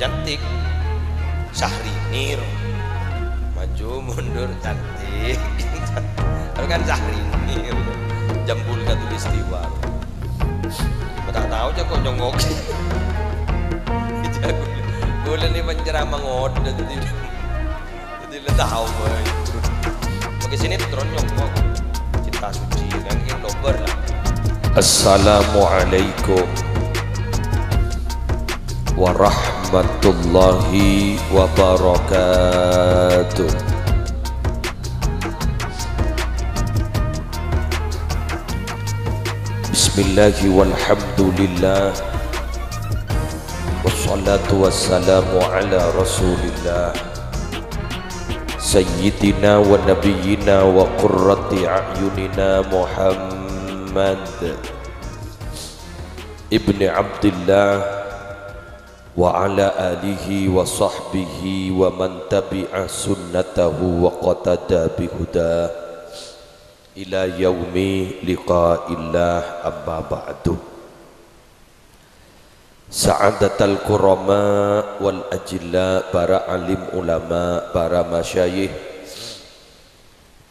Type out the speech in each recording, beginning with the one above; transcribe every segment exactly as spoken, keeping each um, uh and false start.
Cantik. Syahrini, ro. Maju mundur, cantik. Ro kan Syahrini, ro. Jambul Khatulistiwa, ro. Ma' ta' tao jâ' kok nyongok. Ijâ ghulâ, ghulâ nè penceramah ngodâ, dhâddhi. Dhâddhi la tao bhâi. Pakai sinetron nyongkok. Cinta Suci, kan, yang dobel lah. Assalamualaikum warahmatullahi wabarakatuh. Bismillahi walhamdulillah. Wassalatu wassalamu ala Rasulillah. Sayyidina wa nabiyyina wa qurrati a'yunina Muhammad ibni Abdillah wa ala alihi wa sahbihi wa man tabi'a sunnatahu wa qatada bihuda ila yaumi liqa'illah, amma ba'du. Sa'adatal kurama wal ajilla, para alim ulama, para masyayikh,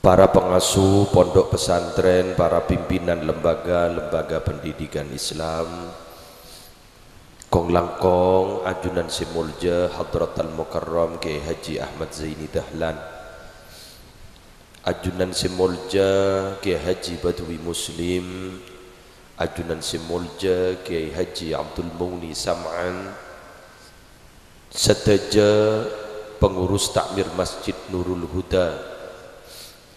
para pengasuh pondok pesantren, para pimpinan lembaga-lembaga pendidikan Islam, kong-langkong ajunan sè molja Hadratal Mukarram Kiai Haji Ahmad Zaini Dahlan, ajunan sè molja Kiai Haji Badwi Muslim, ajunan sè molja Kiai Haji Abdul Mughni Sam'an, sadhâjâ pengurus takmir Masjid Nurul Huda,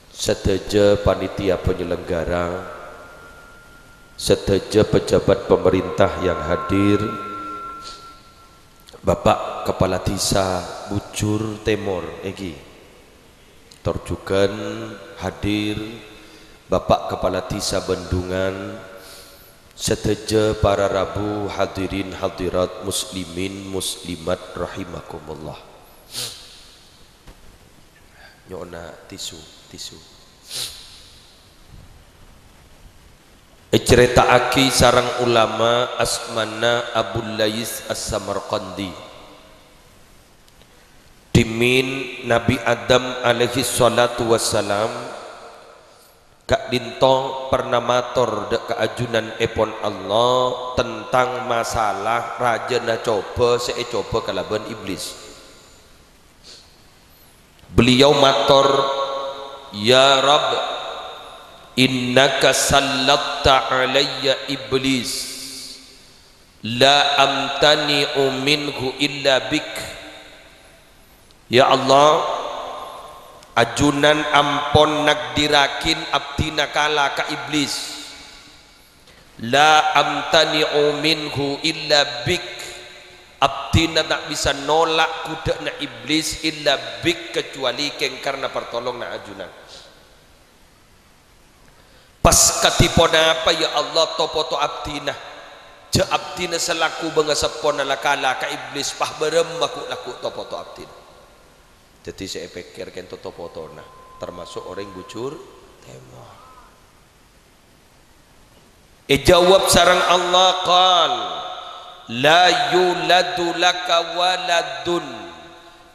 sadhâjâ panitia penyelenggara, sadhâjâ pejabat pemerintah yang hadir, Bapak Kepala Desa Bujur Tèmor èngghi. Tor jhughân hadir Bapak Kepala Desa Bendungan, sadhâjâ para rabu, hadirin hadirat, muslimin muslimat rahimakumullah. Nyo'ona tisu, tisu. Ècarèta'aghi sareng ulama asmana Abul Lais As-Samarqandi. Dhimèn Nabi Adam alaihi salatu wassalam ka'dinto pernah mator dâ' ka ajunanèpon Allah tentang masalah rajâna cobâ sè ècobâ kalabân Iblis. Beliau mator, "Ya Rabb, innaka sallatta alayya Iblis, la amtani'u minhu illa bik." Ya Allah, ajunan ampon nagdirraghi abdhina kala ka Iblis. "La amtani'u minhu illa bik." Abdhina ta' bisa nolak ghudhâ'na Iblis illa bik, kecuali kèng karna partolonganna ajunan. Pas kadhi ponapa, ya Allah, to-poto abdhina? Jhâ' abdhina salaku bângaseppona la kala ka Iblis, pas bârâmma ghu'-lagghu' to-poto abdhina? Dhâddhi sè èpèkkèr kènto to-potona, termasuk orèng Bujur Tèmor. Èjâwâb sareng Allah, qal, "La yuladu laka waladun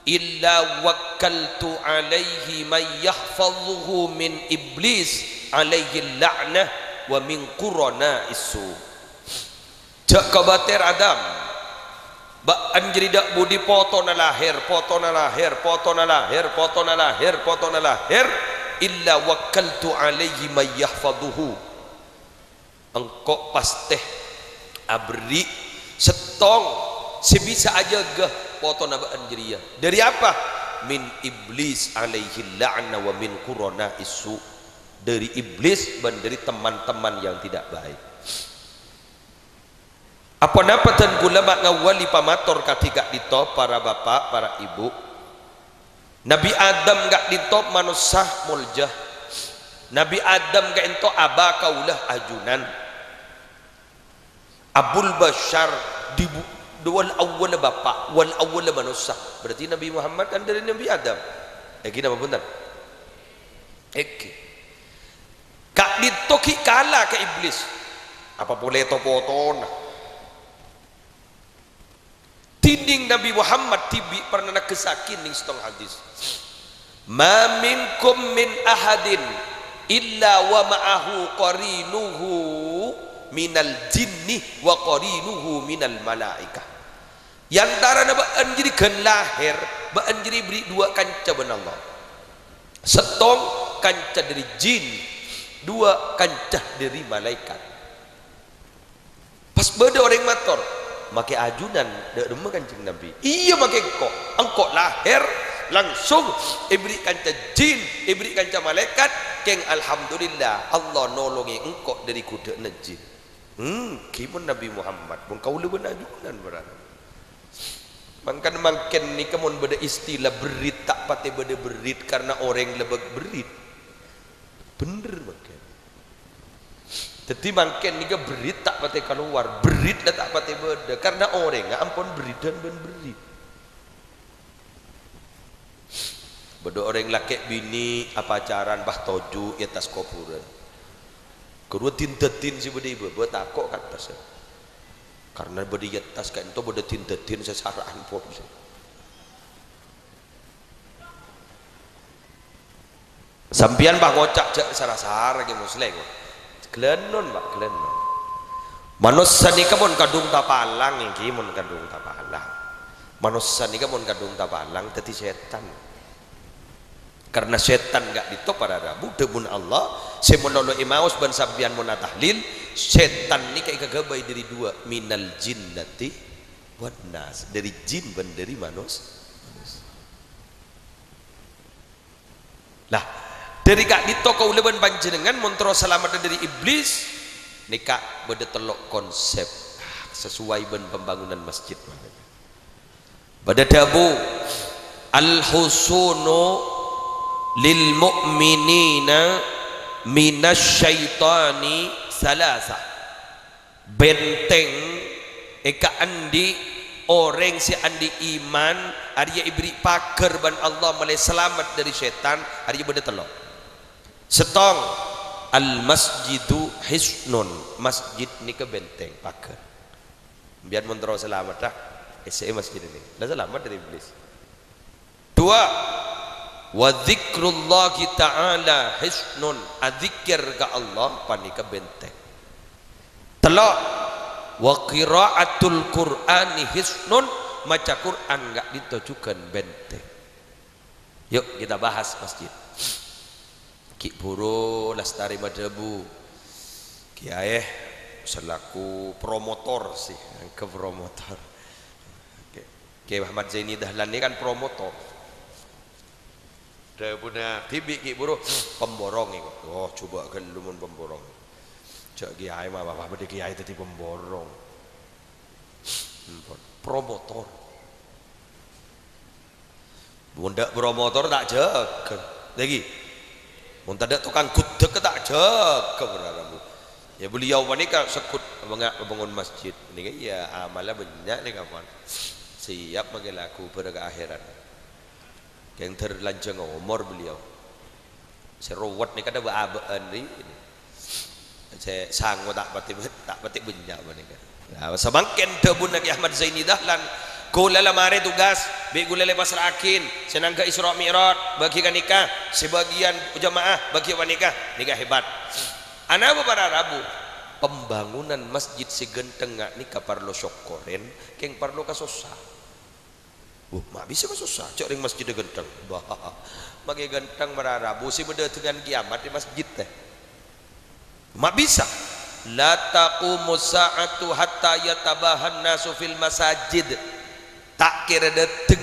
illa wakkaltu alaihi man yahfazuhu min iblis alaihi la'nah wa min qurana'is su." Jhâ' kobâtèr, Adam. Bâ'ân jârèya dâ' budi potona lahèr, potona lahèr, potona lahèr, potona lahèr, potona lahèr, illa wakkaltu alaihi man yahfazuhu. Engko' pastè aberri' sèttong sè bisa ajâgâ potona bâ'ân jârèya. Dâri apa? Min iblis alaihi la'na wa min qurana'is su. Dâri iblis bân dâri teman-teman yang tidak baik. Aponapa dân kaulâ ma' ngawali pamator kadhi ka'dinto, para bapa', para ibu? Nabi Adam ka'dinto manossa molja. Nabi Adam ka'dinto aba kaulâ ajunan. Abul Basyar, dibu-, wal awwal bapa', wal awwal manossa. Berarti Nabi Muhammad kan dâri Nabi Adam. Èngghi napa bhunten? Èngghi. Ka'dinto ghi' kala ka Iblis. Apa polè to-potona? Dhinèng Nabbhi Muhammad dhibi' pernah negghessaghi nèng sèttong hadis, "Ma minkum min ahadin illa wa ma'ahu qarinuhu minal jinni wa qarinuhu minal malaikah." È antarana bâ'ân jârèya ghân lahèr, bâ'ân jârèya èberri' duwâ' kanca bân Allah. Sèttong kanca dhâri jin, duwâ' kanca dhâri malaèkat. Pas bâdâ orèng mator, "Makè ajunan dâ' remma Kanjeng Nabbhi?" "Iyâ, makè engko'. Engko' lahèr langsung èberri' kanca jin, èberri' kanca malaèkat. Kèng alhamdulillah, Allah nolongè engko' dhâri ghudhâ'na jin." Hmm, ghi mon Nabbhi Muhammad, mon kaulâ bân ajunan bârâ'. Mangkana mangkèn nèka mon bâdâ istilah berrit ta' patè bâdâ berrit karna orèng lebâk berrit. Bhendher mangkèn. Dhâddhi mangkèn nèka berrit ta' patè kalowar, berrit la ta' patè bâdâ karna orèngnga ampon berridhân bân berrit. Bâdâ orèng lakè' binè apacaran, pas toju' è attas kobhurân. Ghâruwa din-dhâddhin sè bâdâ è bâbâ tako' ka attas, yâ. Karna bâdâ è attas ka'dinto bâdâ din-dhâddhin sè sara'an polè. Sampèyan, Pak, ngoca' jhâ' sara-sara ghi Muslèh, kok. Ghâlânon, Pak, ghâlânon. Manossa nèka mon kadhung tapalang, èngghi mon kadhung tapalang. Manossa nèka mon kadhung tapalang dhâddhi sètan. Karna sètan ka'dinto para rabu, dhâbuna Allah, sè malolo èmaos bân sampèyan mon atahlil, sètan nèka èkaghâbây dhâri duwâ', minal jinnati wan nas, dhâri jin bân dhâri manos-, manossa. Lah, dhâri ka'dinto kaulâ bân panjhennengngan mon terro salameddhâ dhâri Iblis, nèka bâdâ tello' konsep, ah, sesuai bân pembangunan masjid. Bâdâ dhâbu, "Al-husunu lil mu'minina minasy syaitani salasa." Bhenteng è kaandi' orèng sè andi' iman, arèya èberri' paghâr bân Allah molaè salamet dhâri sètan, arèya bâdâ tello'. Sèttong, "Al-masjidu hisnun." Masjid nèka bhenteng, paghâr. Sampèyan mon terro salamet, ta'? Èssè'è masjid nèka. La salamet dhâri Iblis. Dua, "Wa dzikrullahi ta'ala hisnun." Adzikir ka Allah panèka bhenteng. Tello', "Wa qira'atul Qur'ani hisnun." Maca Qur'an ka'dinto jhughân bhenteng. Yuk, kita bahas masjid. Ghi' bhuru Lestari madhâbu, Kèyaè selaku promotor sih, ke promotor. Oke. Kèyaè Ahmad Zaini Dahlan ini kan promotor. Dhâbuna dhibi' ghi' bhuru, "Pemborong iku." Oh, coba ghâllu mon pemborong. Jhâ' kèyaè ma' apa-apa, bâdâ kèyaè dhâddhi pemborong. Promotor. Mon tadâ' promotor ta' jâgâ. Lagi. Mon tadâ' tokang gudeg ta' jâgâ, para rabu. Ya, beliau panèka segghut bânga' bângon masjid. Nèka ya amalla bânnya' nèka, Pak. Siap makè lagu bârâ' ka akhèrat. Kèng dâr lanjhâng omor beliau. Sè rowet nèka dhâ' bâ'-abâ'ân ri. Sè sango ta' patè, ta' patè bânnya' panèka. Nah, samangkèn dhâbuna Kè Ahmad Zaini Dahlan, "Kaulâ la marè tugas, bi' kaulâ la èpassra'aghin, sè nangghâ Isra Mi'raj, bâgi kanèka, sè bâgiyân jamaah, bâgi panèka." Nèka hebat. Anapa para rabu? Pembangunan masjid sè ghântengnga nèka parlo sokkorèn, kèng parlo kasossa. Wuh, ma' bisa kasossa, jhâ' rèng masjiddhâ ghântheng. Bah, makè ghântheng para rabu sè bâdâ dhungan kiyamat è masjid, tè. Ma' bisa. "La taqumu sa'atu hatta yatabahan nasu fil masajid." Ta' kèra dâteng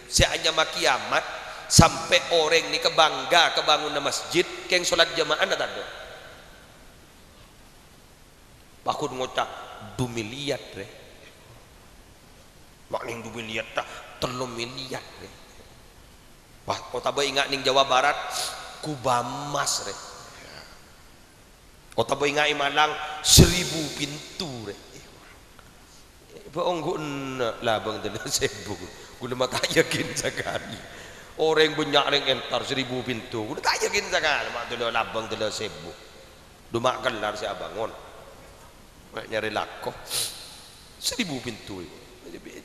sè anyama kiyamat sampè' orèng nèka bangga ka bângonanna masjid, kèng solat jama'ana tadâ'. Pakon ngoca', "Du miliar, rè." Ma' nèng du miliar, ta', tello miliar, rè. Wah, otabâ enga' nèng Jawa Barat, Kubamas, rè. Otabâ enga' è Malang, seribu pintu, rè. Bâ' ongghu enna' labâng tello sèbu. Kaulâ ma' ta' yakin sakalè. Orèng bânnya' rèng entar seribu pintu. Kaulâ ta' yakin sakalè ma' tello labâng tello sèbu. Dhu ma' kellar sè abângon. Ma' nyarè lako. Seribu pintu.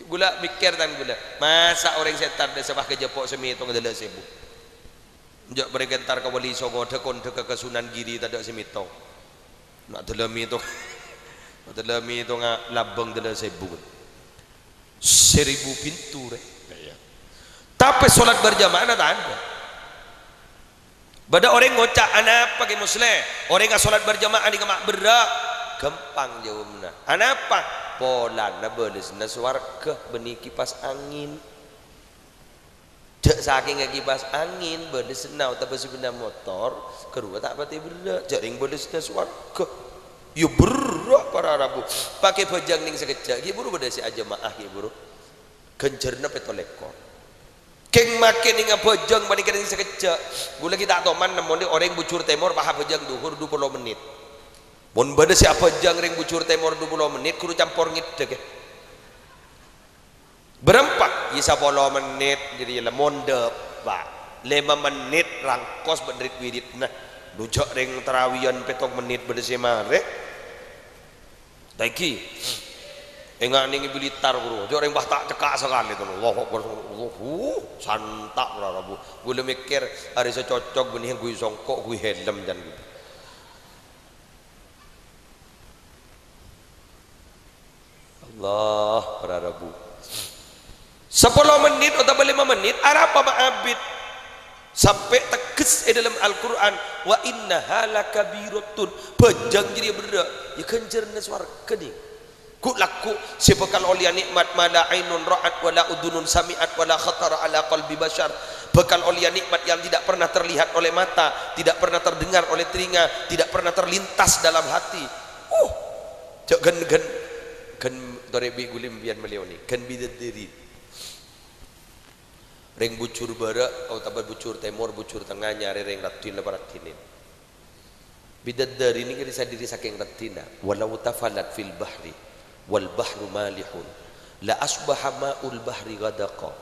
Ghulâ mèkkèr, tan ghulâ, masa' orèng sè entar dâ' sè pas ka Jhâpo' sè mètong dâlâ' sèbu? Jhâ' bâreng entar ka Wali Songo, dhâ-kondhâ ka Sunan Giri tadâ' sè mètong. Na' dâlâ' mètong, dâlâ' mètong, a, lambâng dâlâ' sèbu. Seribu pintu, rè. Iyâ. Tapè sholat berjamaah na' tadâ'. Bâdâ orèng ngoca', "Anapa, Kè Musleh? Orèng asolat berjamaah nèka ma' berrâ'?" Ghâmpang jâwâbbhâ. Anapa? Polana bâlessâna sowarghâ bânnè kipas angin. Jhâ' sakèngnga kipas angin bâlessâna otabâ sepeda motor, ghâruwa ta' patè berrâ'. Jhâ' rèng bâlessâna sowarghâ. Yâ berrâ', para rabu. Pakè bhâjâng nèng sakejjhâ', ghi' bhuru bâdâ sè ajamaah, ghi' bhuru. Ghânjhârânna pètto lèkor. Kèng makè nèng abhâjâng panèka nèng sakejjhâ'. Ghulâ ghi' ta' toman nemmonè orèng bujur tèmor pas abhâjâng dhuhur dua puluh mennit. Mon bâdâ sè abhâjâng rèng bujur tèmor dua puluh mennit, ghuru campor ngèddhâ, kè. Bârâmpa? Yâ, sapolo mennit, jârèya la mondhâ, Pa'. Lèma mennit rangkos bân rit-wiridna. Dhu jhâ' rèng tarawiyan pètto mennit bâdâ sè marè. Saèngghâ, enga' nèng è Blitar, Bro. Jhâ' rèng pas ta' cekka' sakalè, to. Allahu Akbar, Allahu, santa', para rabu. Ghulâ mèkkèr, arè sè cocok bânnè ghuy songko', ghuy hèlem, can. Allah, para rabu. Sapolo mennit otabâ lèma mennit, arapa ma' abit? Sampè' tegghes è dâlem Al-Qur'an, "Wa innaha lakabiratun." Bhâjâng jârèya berrâ', yâ ghânjhârânna sowarghâ, nèng. Ghu'-lagghu' sè bhâkal ollèya nè'mat ma la ainun ra'at, wa la udhunun sami'at, wa la khatara ala qalbi bashar. Bhâkal ollèya nè'mat yang tidak pernah terlihat oleh mata, tidak pernah terdengar oleh telinga, tidak pernah terlintas dalam hati. Uh, jhâ' ghân-, ghân-, ghân torè bi' ghulâ empèyan malèyonè, ghân bidadari. Rèng bujur bârâ' otabâ bujur tèmor, bujur tengnga nyarè rèng raddhin la paraddhinè. Bidadari nèka sadhiri sakèng raddhinna, "Walau tafalat fil bahri wal bahru malihun, la asbaha ma'ul bahri ghadaqa."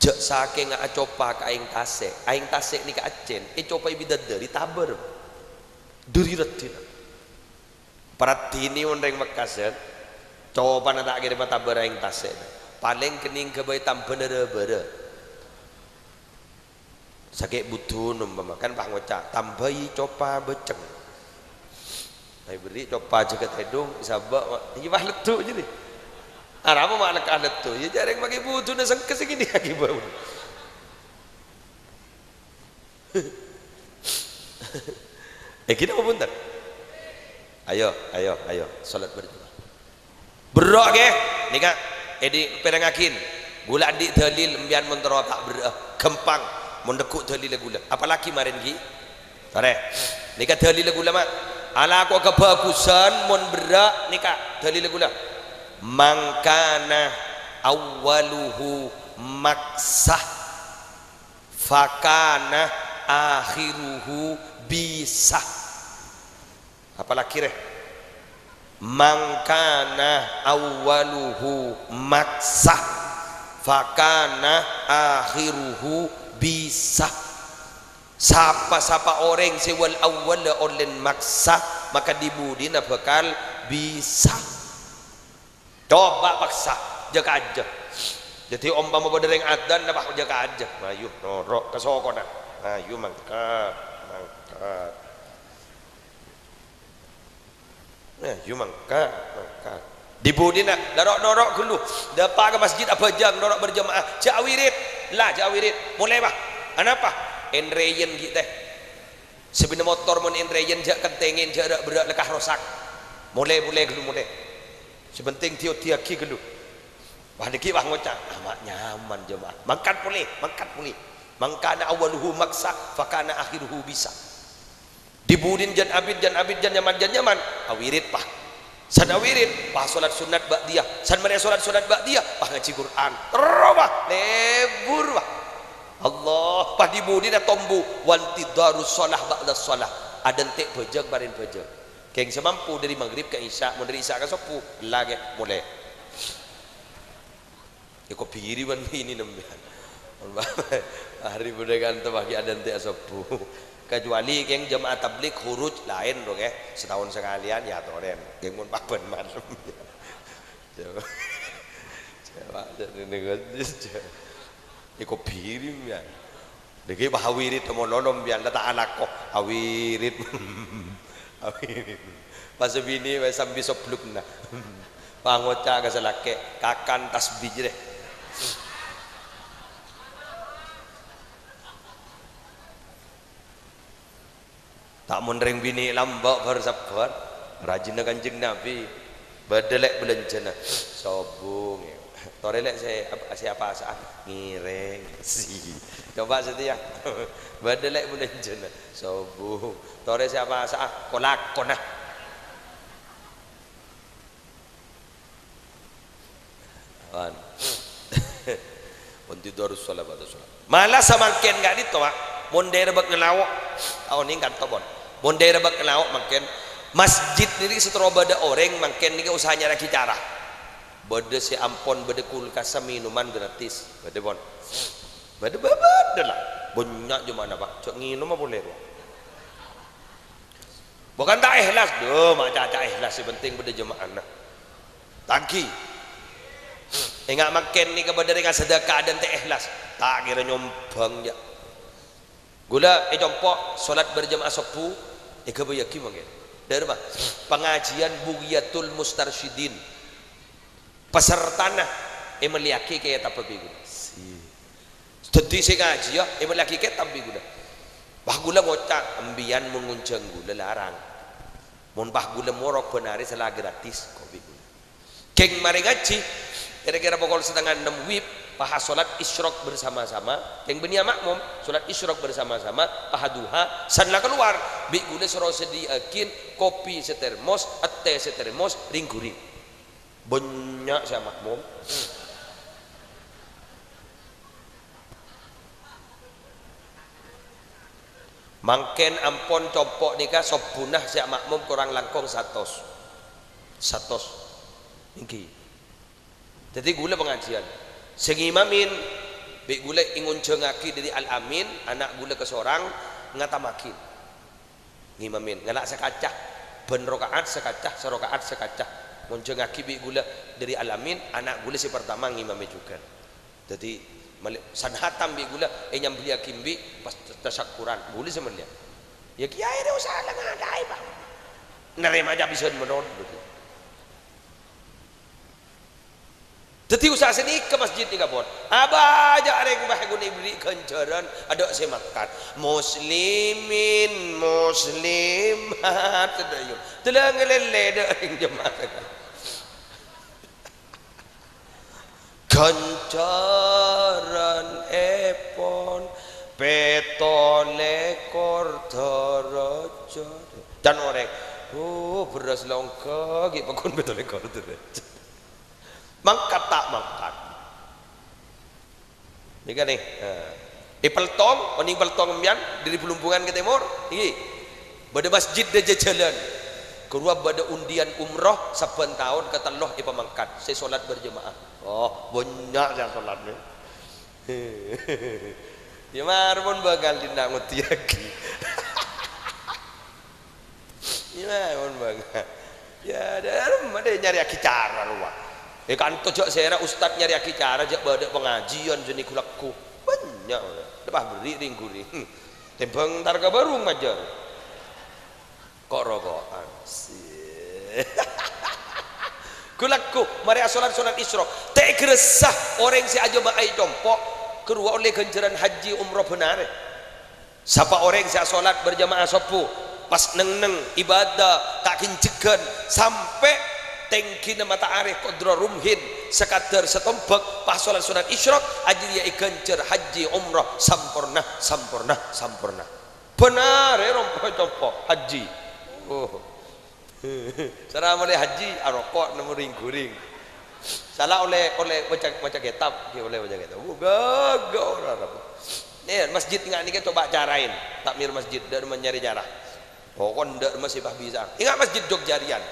Jhâ' sakèngnga acopa ka aèng tasè', aèng tasè' nèka accèn, ècopaè bidadari tabâr. Dhâri raddhinna. Paraddhinè mon rèng Mekkasân, copana ta' kèra matabâr aèng tasè'. Palèng kennèng ghâbây tambhâna râ-bârâ. Sakè' budhuna ompama, kan pas ngoca', "Tambhâi copa bâceng." Ayo bherri' copa jâgâ tèdung, sabâ', ma-, iyâ pas leddhu' jârèya. Arapa ma' lekka leddhu'? Iyâ jhâ' rèng makè budhuna sengkes ghi' nèka bâu. Eh, ghi napa bhunten? Ayo, ayo, ayo, salat berjamaah. Berrâ', ghi. Nèka, èdhi' pèrèngngaghi. Ghulâ andi' dalil, empèyan mon terro ta' berrâ'â. Ghâmpang, mon neggu' dalilla ghulâ. Apalagi marèn, ghi. Torè. Nèka dalilla ghulâ, ma'. Alako kabhâghusân mon berrâ', nèka dalilla ghulâ. "Man kana awwaluhu maksah." "Fakana akhiruhu bisa." Apalagi rè? "Man kana awwaluhu maksa, fakana akhiruhu bisa." Sapa-sapa orèng sè wal awwalla ollèn maksa, maka dhi-budhina bhâkal bisa. Coba paksa, jâ-kajâ. Dhâddhi, ompama bâdâ rèng adzan, napa jâ-kajâ? Mayu, noro' ka sokona. Mayu, mangkat, mangkat. Mayu, mangkat, mangkat. Dhi-budhina, noro'-noro' ghâllu. Dâpa' ka masjid abhâjâng, noro' berjamaah. Jâ' awirid. La, jâ' awirid. Molè, Pa'. Anapa? Ènrèyèn ghi' tè. Sè bânnè motor mon ènrèyèn jâ' kentèngè, jâ' râ'-berrâ' lekka rosak. Molè, molè ghâllu molè. Sè pentèng dhi-odhiyâghi ghâllu. Wah, nèkè wah ngoca', "Ah, ma' nyaman jâma'ah." Mangkat polè, mangkat polè. "Man kana awwaluhu maksa, fakana akhiruhu bisa." Dhi-budhina jân abit, jân abit, jân nyaman, jân nyaman. Awirid, Pa'. San awirid, pas solat sunnat ba'diyah. San marè solat sunnat ba'diyah, pas ngajhi Qur'an. Terro, Pa', lebur, Pa'. Allah, pas dhi-budhina tombu, "Wantidharus shalah ba'das shalah." Adântè' bhâjâng marèn bhâjâng. Kèng sè mampu dâri maghrib ka isya, mon dâri isya ka sobbhu, ella ghi' molè. Èkobhiri bân binèna empèyan. Arè bâdâ kanto paghi' adântè' asobbhu. Kecuali kèng jamaah tablig khuruj laèn ro, kè. Sataon sakalèyan, yâ, atorè. Kèng mon pas bân malem. Coba. Pak, jâ' nèko, jâ'. Èkobhiri, ya. Lagi pas awirid, mololom, ya, la ta' alako. Awirid. Awirid. Pas binè, wes sambi soblukna. Pangoca' ka salakè', kakan tasbih jârèya. Ta' mon rèng binè' lambâ' bhâr-sabbhâr, rajina Kanjeng Nabi. Bâdâ lè' bâlânjhâna, sobung. Torè lè' sè, sè apasa'a, ngèrèng. Si. Coba satèya. Bâdâ lè' bâlânjhâna, sobung. Torè sè apasa'a, ko-lakona. Wan. Pon tidur sholat ba'da sholat. Malah samangkèn ka'dinto, Pak. Mon daerah Bâk Ngalawo'. Aonèng kanto, pon. Mon daerah Bâk Ngalawo' mangkèn. Masjid nèka sè terro bâdâ orèng mangkèn nèka usaha nyarèaghi cara. Bâdâ sè ampon bâdâ kulkas mènoman gratis. Bâdâ, pon. Bâdâ, bâ-, bâdâ la. Bânnya' jema'anna, Pak. Jâ' ngènoma polè, Pak. Bukan ta' èhlas, dhu, ma' ca'-ca' èhlas, sè penting bâdâ jema'anna. Taghi. Enga' mangkèn nèka bâdâ rèng asadhâka adâ' ta' èhlas, ta' kèra nyombhâng, jâ'. Ghulâ è compo' sholat berjamaah sobbhu, èghâbâyyâghi mangkèn. Dârma, pangajiân Bughyatul Mustarsyidin. Pesertana èmellèyaghi kètabbhâ bi' ghulâ. Si. Dhâddhi sè ngajhiyâ èmellèyaghi kètab bi' ghulâ. Pas ghulâ ngoca', "Embiyan mon ngonjhâng ghulâ larang. Mon pas ghulâ morok bân arè sala gratis, ko' bi' ghulâ." Kèng marè ngajhi, kira-kira pokol setengah ennem wib, pas sholat isyraq bersama-sama. Kèng bânnèya ma'mum, sholat isyraq bersama-sama, pas duha, san la kalowar, bi' ghulâ soro sadhiyâ'âghin kopi satermos, ètè satermos, rèng-ghurèng. Bânnya' sè ma'mum. Mangkèn ampon compo' nèka sobbhuna sè ma'mum korang langkong satos. Satos. Èngghi. Dhâddhi ghulâ pangajiân. Sè ngimamè, bi' ghulâ èngonjhângaghi dâri Al-Amin, ana' ghulâ kasorang ngatammaghi. Ngimamè, ngala' sakaca, bân raka'at sakaca, saroka'at sakaca. Ngonjhângaghi bi' ghulâ dâri Al-Amin, ana' ghulâ sè partama ngimamè jhughân. Dhâddhi, malè-, san hatam bi' ghulâ, ènyambellèyaghi embi', pas tasyakkuran. Ghulâ sè mellèya. Ya, kèyaè rè usaha la ngadaè, Pak. Narèma cabisân mènon, dhâddhi. Dhâddhi usaha sanèka masjid nèka, pon. Abâjâ rèng bâ ghun èberri' ghânjhârân, adâ' sè mangkat. Muslimin, muslimat, sadhâjâ. Dâlâ ngalèlè dâ' rèng jemaah. Ghânjhârân èpon pètto lèkor dârâjât. Can orèng, "Oh, bherrâs la ongghâ, ghi' pagghun pètto lèkor dârâjât." Mangkat ta' mangkat? Nèka nè, eh, è Peltong, onèng Peltong sampèyan, dâri Blumbungan ka tèmor, èngghi. Bâdâ masjid dâjâ jhâlân. Ghâruwa bâdâ undian umroh sabbhân taon katello èpamangkat, sè sholat berjamaah. Oh, bânnya' sè sholat nè. Ya, mara pon bângal dina' ngodiyâghi. Iyâ, mon bângal. Ya, dâ-, dâ-, nyarèaghi cara rowa. È kanto jâ' sèra ustad nyarèaghi cara, jâ' bâdâ pangajiân sè nèko lagghu. Bânnya', lepas berri' rèng-ghurèng. Tèmbhâng entar ka bârung majâr. Ko'-roko'an. Si. Ghu-lagghu, marè asolat solat isyraq. Ta' èghârassa orèng sè ajâma'aè compo', ghâruwa ollè ghânjhârân hajji umroh bân arè. Sapa orèng sè asolat berjamaah sobbhu, pas neng-enneng, ibadah, ta' ghânjheghân, sampè' tèngghina mata arè qadra rumhin, sakadar satombhâk, pas solat solat isyraq, ajârèya èghânjhâr hajji umroh samporna, samporna, samporna. Bân arè rompo compo' hajji. Oh. Sara molaè hajji, aroko' nemmo rèng-ghurèng. Sala ollè, ollè maca, maca kètab, ghi' ollè maca kètab. Oh, ghâgghâ ora rabu. Nè, masjid nga' nèka coba caraèn. Takmir masjid, dâ' remma nyarè cara. Pokon dâ' remma sè pas bisa. Enga' Masjid Jogja rèyan.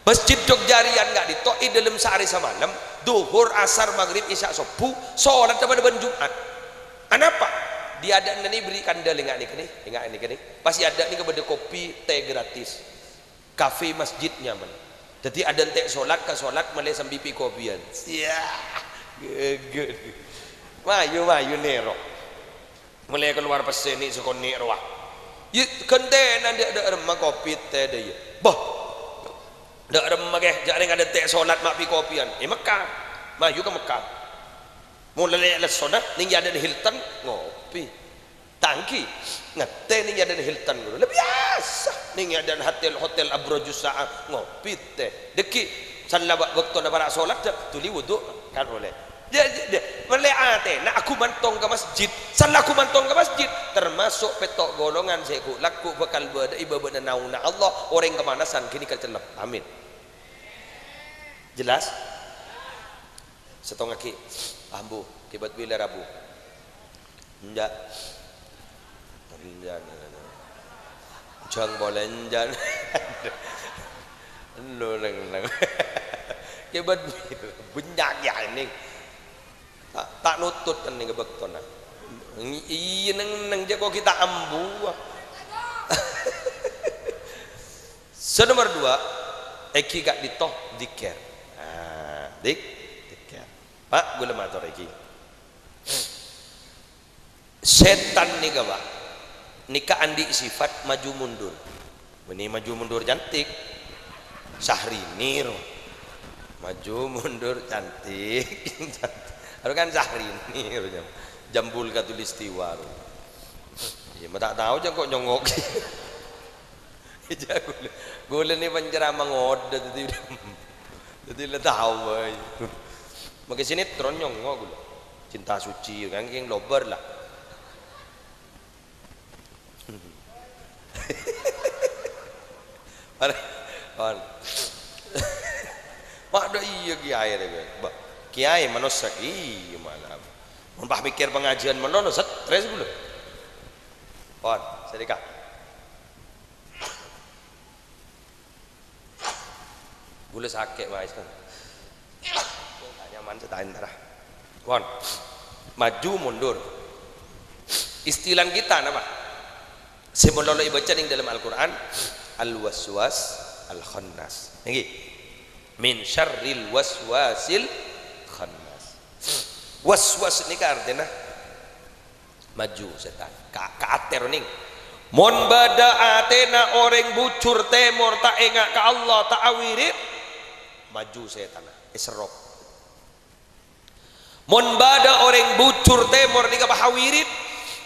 Masjid Jogja rèyan ka'dinto è dâlem saarè samalem, Dhuhur, Asar, Maghrib, Isya, Sobbhu, solat padâ bân Jum'at. Anapa? È adâ'na nè bherri' kandhâl enga' nèka nè, enga' nèka nè. Pas è adâ' nèka bâdâ kopi, tè gratis. Kafe masjid nyaman. Dhâddhi adântè' solat ka solat malè sambi pi-kopiyan. Sia. Geger. Mayu, mayu nèro. Molaè kalowar pèssè nè' sakonè' rowa. Yâ, ghântèna dâ', dâ' remma kopi tè dâ' iyâ. Bâh. Dâ' remma kè, jhâ' rèng adântè' solat ma' pi-kopiyân. È Mekka. Mayu ka Mekka. Mon lè-, lessona, nèng è adâ'na Hilton, ngopi. Tanggi, ngatè nèng è adâ'na Hilton ngono. La biyasa, nèng è adâ'na hotel, hotel Abrojus Sa'ah, ngopi tè. Dâgghi', salla bâ-, bâktona para' solat, dâ-, dhuli wudu, kan ollè. Dâ-, dâ-, dâ-, molaè atèna agumantong ka masjid, salla agumantong ka masjid, termasuk pètto' golongan sè ghu-, lagghu' bhâkal bâdâ è bâbâna naungnga Allah, orèng kamanasan ghânèka cellep. Amin. Jelas? Sèttong aghi', ambu, kèbât bilâ rabu. Enjâ'. Enjâ'. Jhâng polè enjâ'. Lo neng-neng. Kèbât bânnya' yâ nèng. Ta', ta' nottot kan nèng bâktona. Iyâ neng-neng jhâ' ko' ghi' ta' ambu. Sè nomer dua, èngghi ka'dinto, dzikir. Nah, dzik-, dzikir. Pa', ghulâ mator èngghi. Sètan nèka, Pa', nèka andi' sifat maju mundur. Bânnè maju mundur cantik. Syahrini, ro. Maju mundur cantik. Aro kan Syahrini, ro, jam-, jambul khatulistiwa, ro. Iyâ, ma' ta' tao jhâ' ko' nyongok. Jhâ' ghulâ, ghulâ nè panceramah ngodâ, dhâddhi, dhâddhi la tao bhâi. Make sinetron nyongngo' ghulâ. Cinta Suci, kan kèng lobâr la. Pon. Ma' dâ' iyâ kiyaè rè, bâ. Bâ, kiyaè manossa kèya malah. Mon pas mèkkèr pangajiân manono, stres ghulâ. Pon, sanèka. Ghulâ sakè', Mas. Ta' nyaman sè ta' entara. Pon. Maju mundur. Istilah kita napa? Sè malolo èbâca nèng dâlem Al-Qur'an, al-waswas al-khannas. Èngghi. Min syarril waswasil khannas. Waswas nèka artèna maju sètan. Ka-, ka atè ro nèng. Mon bâdâ atèna orèng bujur tèmor ta' enga' ka Allah, ta' awirid, maju sètanna, èserrop. Mon bâdâ orèng bujur tèmor nèka pas awirid,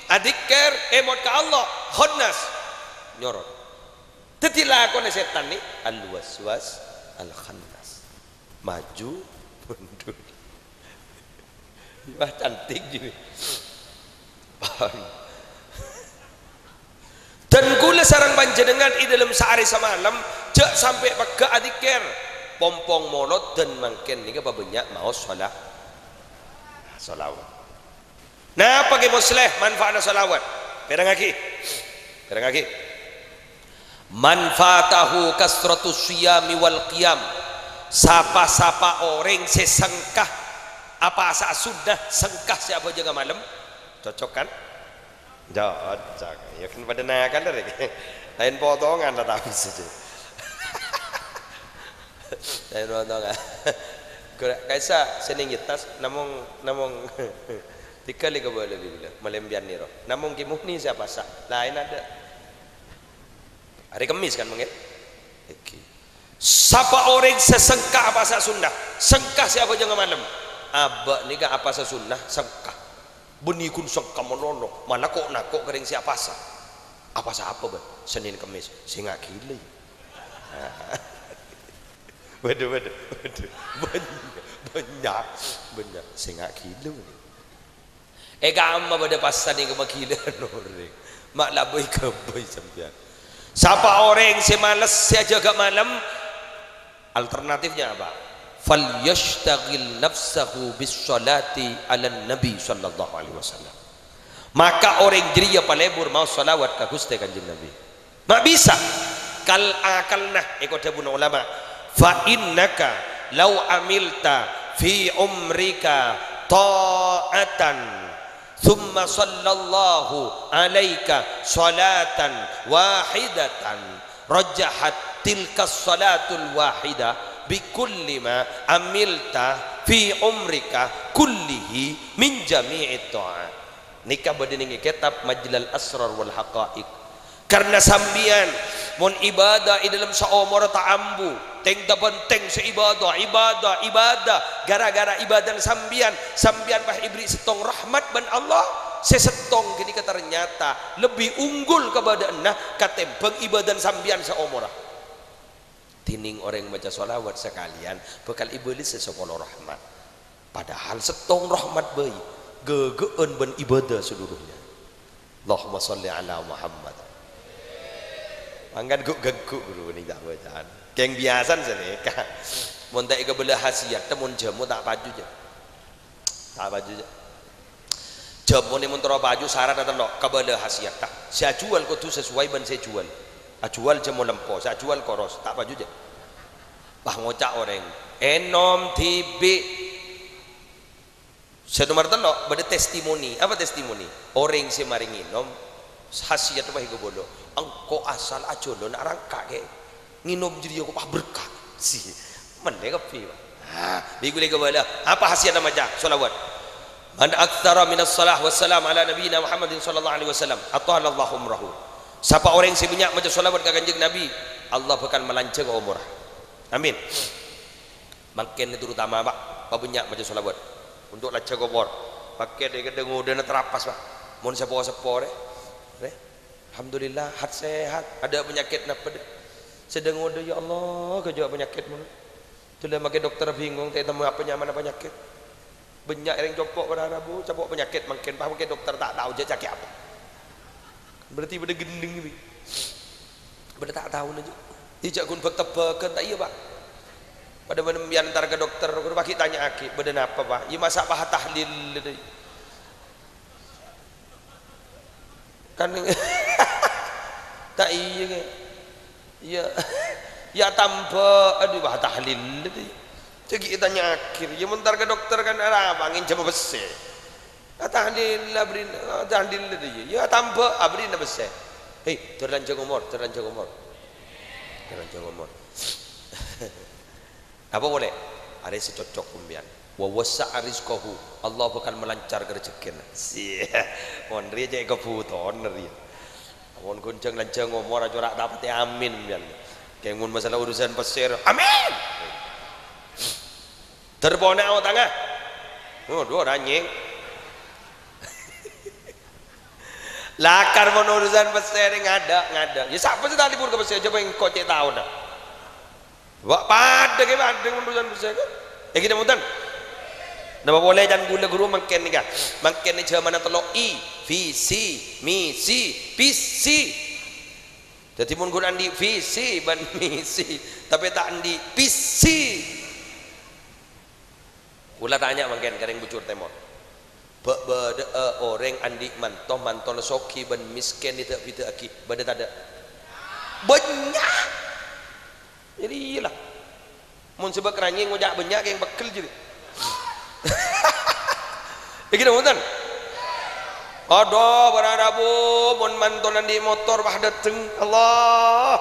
adzikir, èmot ka Allah, khannas, nyorot. Dhâddhi lakona sètan nè, al-waswas al-khannas. Maju, mundur. Wah, cantik gini. Paham? Dan ghulâ sareng panjhennengngan è dâlem saarè samalem, jhâ' sampè' pegghâ' adzikir. Pompong molod dan mangkèn nèka pabânnya' maos shala-, shalawat. Napa Kè Musleh manfaatna shalawat? Pèrengngaghi. Pèrengngaghi. Man fatahu kasratus siyami wal qiyam. Sapa-sapa orèng sè sengka apasa'a sunnah, sengka sè abhâjângnga malem. Cocok, kan? Cocok. Iyâ, kan padâ nakal, rè. Laèn potongan la tapè saja. Laèn potongan. Ghulâ, ka'issa' sè nèng yettas, namong, namong, tiga lè kabâlâ bi' ghulâ, malèmbiyan nèro. Namong Kè Muhni sè apasa', laèn adâ'. Arè Kemmis kan, mangkèn? Èngghi. Sapa orèng sè sengka apasa'a sunnah, sengka sè abhâjângnga malem, abâ' nèka apasa'a sunnah, sengka. Bânnè ghun sengka manono, mala ko'-nako' ka rèng sè apasa'. Apasa' apa, bân? Sennèn Kemmis, sènga' ghilâ. Bâdâ, bâdâ, bâdâ. Bânnya', bânnya', bânnya'. Sènga' ghilâ, bân. È kamma bâdâ pasa' nèng maghilâ orèng. Ma' la bâi-ghâbây sampèyan. Sapa orèng sè males sè ajâgâ malem, alternatifnya apa? "Falyashtaghil nafsahu bis sholati 'alan Nabi sallallahu alaihi wasallam." Maka orèng jârèya palebur maos shalawat ka Ghustè Kanjeng Nabi. Ma' bisa. Kal akalna, èko dhâbuna ulama, "Fa innaka law amilta fi umrika ta'atan, tsumma sallallahu alaika shalatan wahidatan, rajahat tilkas shalatul wahida "Bi kulli ma amilta fi umrika kullihi min jami'it tha'at." Nèka bâdâ nèng kètab Majlal Asrar wal Haqa'iq. Karna sampèyan, mon ibadah è dâlem saomorra ta' ambu, tèng-tabântèng sè ibadah, ibadah, ibadah. Gara-gara ibadana sampèyan, sampèyan pas èberri' sèttong rahmat bân Allah. Sè sèttong ghânèka tarnyata lebbi unggul kabâdâ'ânna katèmbhâng ibadana sampèyan saomorra. Dhinèng orèng maca shalawat sakalèyan bhâkal èbâlessâ sapolo rahmat. Padahal sèttong rahmat bhâi ghâghâ'ân bân ibadah seluruhnya. Allahumma shalli ala Muhammad. Mangkana ghu-, ghengghu ghuru nèng ta' bâcaan. Kèng biyasana sanèka. Mon ta' èkabâlâ khasiyatta, mon jhâmo ta' paju, jhâ. Ta' paju, jhâ. Jhâmo nèng mon terro paju, sarat tello', kabâlâ khasiyatta. Sè ajhuwâl kodhu sesuai bân sè èjhuwâl. Ajhuwâl jhâmo lempo, sè ajhuwâl koros, ta' paju, jhâ. Wah, ngoca' orèng, "Ènom dhibi'." Sè nomer tello', bâdâ testimoni. Apa testimoni? Orèng sè marè ngènom, khasiyatta pas èkabâlâ. Engko' asal ajhâlân arangka', Kè. Ngènom jârèya kok pas berkah. Si, mennè kabbhi, Pak. Ah, bi' ghulâ èkabâlâ. Apa khasiyatta maca shalawat? "Man aktsara minas shalah wassalam ala nabiyyina Muhammadin sallallahu alaihi wasallam, athalallahu umrahu." Sapa orèng sè bânnya' maca shalawat ka Kanjeng Nabi, Allah bhâkal malanjhâng omorra. Amin. Mangkèn terutama, Pak, pabânnya' maca shalawat. Untuk lanjhâng omor. Mangkèn è ghâdhâng-ngodhâna tarapas, Pak. Mon seppo-seppo rè, rè. Alhamdulillah, hat-sehat. Adâ' panyakèt napa, dâ'? Sè dhâng-ngodhâ, "Ya Allah, ghâjâ' panyakèt mon." Dulâ makè dokter bingung, ta' ètemmo apa nyamana panyakèt. Bânnya' orèng compo' para rabu, compo' panyakèt mangkèn, pas makè dokter ta' tao jhâ' cakè' apa. Berarti bâdâ gendheng ini. Bâdâ ta' taona jhâ'. Iyâ jhâ' ghun bâk-tebbhâghân, ta' iyâ, Pak? Padâ bân sampèyan entar ka dokter, ghuru paghi' tanya'aghi, "Bâdâ napa, Pak?" "Iyâ masa' pas tahlil." Kan, ta' iyâ, Kè? Iyâ. Iyâ tambâ, adhu, pas tahlil, dhâddhi. Jhâ' ghi' ètanya'aghi, iyâ, mon entar ka dokter kan arapa, ngènjhâmma pèssè. Ah, tahlil, abdhina, ah, tahlil, dhâddhi, iyâ, tambâ, abdhina pèssè. Hei, dâr lanjhâng omor, dâr lanjhâng omor. Dâr lanjhâng omor. Apa polè? Arè sè cocok sampèyan. "Wa wassa'a rizqahu." Allah bhâkal malancar karejhekkèna. Sia. Mon rèya cè' kabhutowan rèya. Mon ghun jhâng-lanjhâng omor, acora' ta' patè amin sampèyan. Kèng mon masalah urusan pèssè, amin! Dâr ponapa otangnga? Waduh, ora nyèng. Lakar mon urusan pèssè rè ngadâ', ngadâ'. Iyâ, sapa sè ta' lebur ka pèssè? Jhâ' engko' cè' taona. Wa, padâ kè padâ mon urusan pèssè, kan? È, ghi' nèmon. Napa polè can ghulâ ghuru mangkèn nèka? Mangkèn nè jhâmanna tello' I, visi, misi, pisi. Dhâddhi mon ghun andi' visi bân misi, tapè ta' andi' pisi. Kaulâ tanya mangkèn ka rèng Bujur Tèmor. Bâ'-bâdâ'â orèng andi' manto, mantona soghi bân mèskèn èdâ'-bhidâ'aghi, bâdâ tadâ'? Bânnya'! Jadi iyâlah. Mon sè bâk ranyèng ngoca' bânnya' kèng pegghel jadi. Iki dong, bhunten? Adhu, para rabu, mon mantona andi' motor, wah, dâteng. Allah.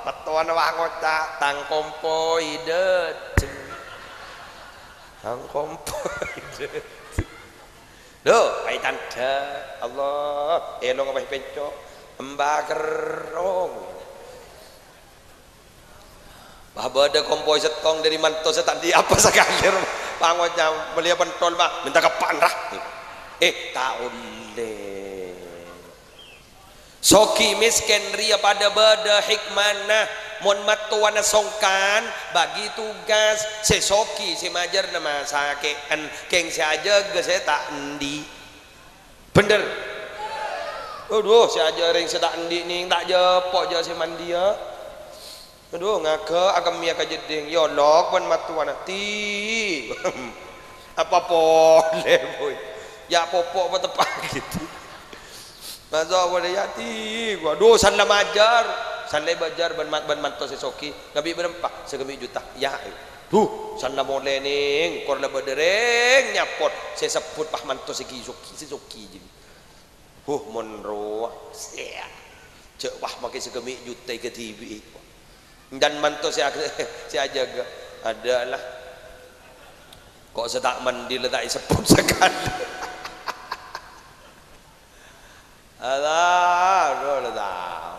Mattowana, wah, ngoca', "Tang kompoy dâteng." Tang kompoy dâteng. Lho, aè tandhâ. Allah, èlong apa pènco'? Emba kerrong. Wah, bâdâ kompoy sèttong dâri manto sè ta' andi' apa sakalè. Pangoca' mellèya pentol, Pak, mènta keppa'an, ra. Eh, ta' ollè. Soghi mèskèn rèya padâ bâdâ hikmana. Mon mattowana songkan, bagi tugas. Sè soghi, sè majârna masakè'an. Kèng sè ajâgâ sè ta' andi'. Bhender? Adhu, sè ajâ rèng sè ta' andi' nèng, ta' jhâpo' jâ' sè mandiya. Adhu, ngaghâ' akemmèya ka jeddhing, yolok bân mattowana. Ti. Apa polè, boy? Ya' popo' apa teppa' gitu. Masa' polè ya' ti. Adhu, san la majâr. San la èbâjâr bân mat-, bân manto sè soghi. Ngabi' bârâmpa? Saghâmè' juta. Ya'. Adhu, san la molè nèng, kor la bâdâ rèng nyapot sè sebbhut, "Wah, manto sè ghi-, soghi, sè soghi jiyâ." Huh, mon rowa, sèya. Jhâ' wah makè saghâmè' juta èkadhibi'i. Èncan manto sè ag-, sè ajâgâ. Adâ' la. Ko' sè ta' mandi la ta' èsebbhut sakalè. Alah, aduh, la tao.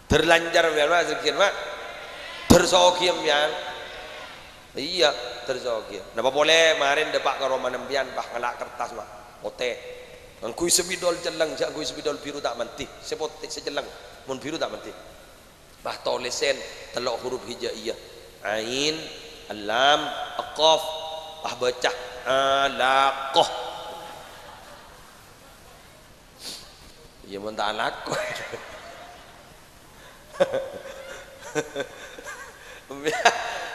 Terlancar, biar, Mak, sedikit, Mak. Tersogi, biar. Iyâ, tersogi. Napa polè marèn dâpa' ka romana sampèyan, pas ngala' kertas, Mak. Potè. Ngangghuy spidol celleng, jhâ' ngangghuy spidol biru ta' mandi. Sè potè, sè celleng. Mon biru ta' mandi. Pas tolèsèn tello' huruf hijaiyah. Ain, lam, qaf. Pas bâca, alaqah. Iyâ, mon ta' alako.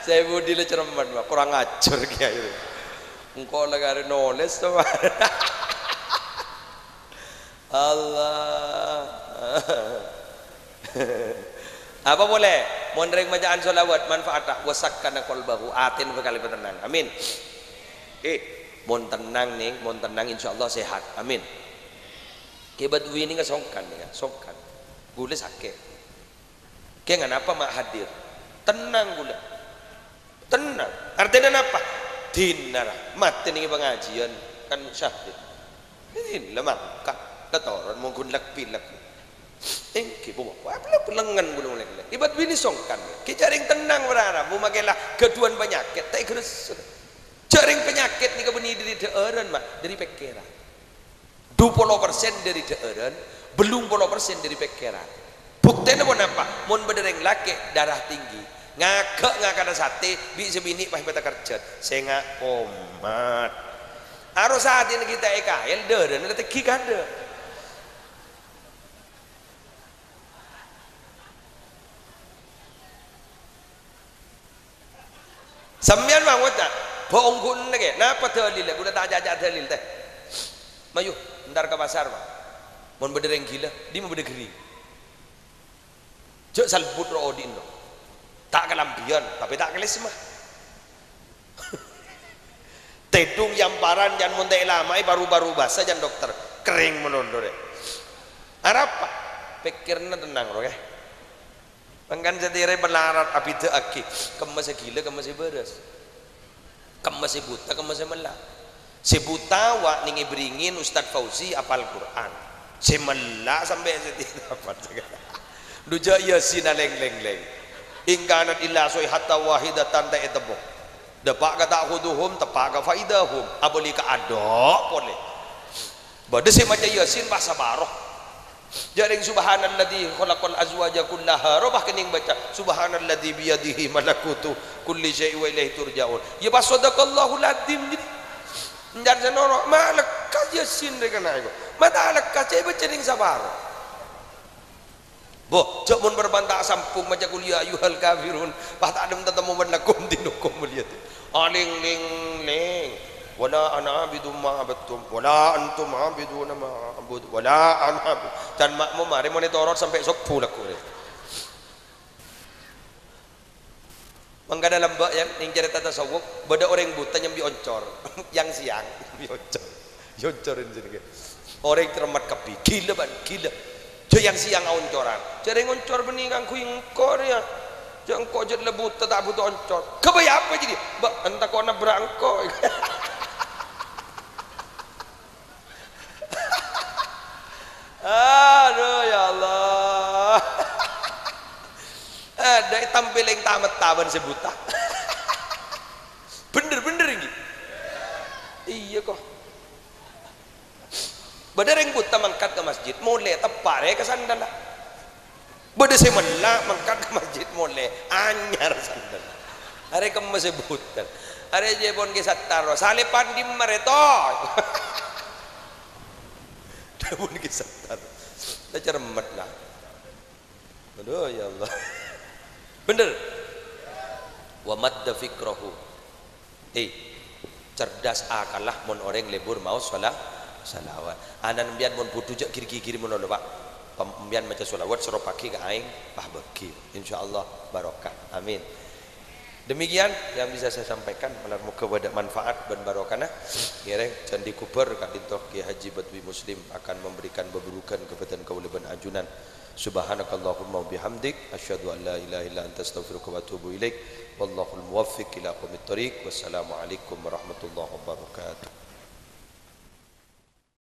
Sè budi la cermet, Pak. Kurang ajar, Kiai. Engko' la karè nolès, to, Pak. Allah. Apa polè? Mon rèng maca'an shalawat, manfaatta, "Wa sakkana qalbahu", atèna bhâkal èpatennang. Amin. Eh, mon tennang, nèng, mon tennang, insyaallah sehat. Amin. Kè Badwi nèka songkan, nèka, songkan. Ghulâ sakè'. Kè nganapa ma' hadir? Tennang ghulâ. Tennang. Artèna napa? Dinah ra matè nèng pangajiân, kan syahid. Dinah la mangkat, la toron mon ghun lek-pilek. Èngghi, bu, bu, bu, lengngen ghulâ lek-lek. È Badwi nèka songkan. Kè jhâ' rèng tennang, para rabu, makè la ghâdhuwân panyakèt, ta' ègressek. Jhâ' rèng panyakèt nèka bânnè dâri dhâ'ârân, ma', dâri pèkkèran. Du polo persen dâri dhâ'ârân, bâllung polo persen dâri pèkkèran. Buktèna ponapa? Mon bâdâ rèng lakè' darah tinggi, ngaghâ' ngakana satè, bi' sè binè' pas èpatakerjhât. Sènga' komat. Aro satèna ghi' ta' èkaèl, dârâna la tèngghi kadâ'. Sampèyan ma' ngoca', "Bâ' ongghu ennèng, kè? Napa dalilla? Ghulâ ta' acaca dalil, tè." Mayu, entar ka pasar, Pak. Mon bâdâ rèng ghilâ, dimma bâdâ ghering. Jhâ' salbut ro' odi'na. Ta' kalambhiyân, tapè ta' kalèsma. Tèdung yamparan, can mon ta' èlama'è paru-paru bâsa, can dokter. Kerrèng malolo, rè. Arapa? Pèkkèranna tennang, ro, kè. Mangkana satèya rè malarat abhidhâ'aghi, kemma sè ghilâ, kemma sè bârâs. Kemma sè buta, kemma sè mella'. Sè buta, wa', nèng èbhâringè Ustad Fauzi apal Qur'an. Sè mella' sampè' sè tidak apal. Dhu jhâ' Yasin alèng-lèng-lèng. "In kanat illa shayhatan wahidatan" ta' ètemmo. Dâpa' ka ta'khudzuhum, teppa' ka faidahum. Abâli ka adâ' polè. Bâdâ sè maca Yasin pas saparo. Jhâ' rèng, "Subhanalladzi khalaqal azwaja kullaha," rowa kènèng bâca, "Subhanalladzi biyadihi malakutu kulli syai'in wa ilaihi turja'un." Yâ pas, "Shadaqallahul adzim," jârèya. Enjâ' sè noro', ma' lekkas Yasin rè kana' èko. Ma' ta' lekkas, cè' bâca nèng saparo. Bo, jhâ' mon bârâmpan ta' sambhung maca "Qul ya ayyuhal kafirun", pas ta' dâ' tatemmo bân lakum dinukum waliyadin. Alèng-lèng-lèng. "Wala ana abidum ma abadtum, wala antum abiduna ma a'bud, wala ana abid." Can makmum arè mon ètoro' sampè' sobbhu lagghu rè. Mangkana lambâ', yâ, nèng carèta tasawuf, bâdâ orèng buta nyambi oncor. Yang-sèyang, nyambi oncor. Nyoncorin jenengngè. Orèng cermet kabbhi, ghilâ, bân, ghilâ. Jhâ' yang-sèyang aoncoran. Jhâ' rèng oncor bânnè kaangghuy engko' rèya. Jhâ' engko' jhât la buta, ta' buta oncor. Ghâbây apa jârèya? Bâ', enta ko' nabrak engko'. Aduh, ya Allah. Adâ' ètampèlè tamet-tamen sè buta. Bhender, bhender, èngghi? Iyâ, ko'. Bâdâ rèng buta mangkat ka masjid, molè teppa' rè ka sandalla. Bâdâ sè mella' mangkat ka masjid molè, anyar sandal. Arè kemma sè buta. Arè jhâ' pon Kè Sattar, salèpan dimma rè, to? Dhâbuna Kè Sattar. La cermet, la. Aduh, ya Allah. Bhender. Wa madda fikrahu. Eh, cerdas akalla mon orèng lebur maos shala-, shalawat. Ana' sampèyan mon budhu jhâ' gir-gigir malolo, Pak. Pem-, sampèyan maca shalawat, soro paghi ka aèng, pas bâgi. Insyaallah barokah. Amin. Demikian yang bisa saya sampaikan, malar moga bâdâ manfaat bân barokana. Ngèrèng Candi Kubur ka'dinto Kiai Haji Badwi Muslim akan memberikan beburukan ka bhâdhân kaulâ bân ajunan. Subhanakallahumma wa bihamdik, asyhadu an la ilaha illa anta astaghfiruka wa atubu ilaik. Wallahul muwaffiq ila aqwamit thariq. Wassalamualaikum warahmatullahi wabarakatuh.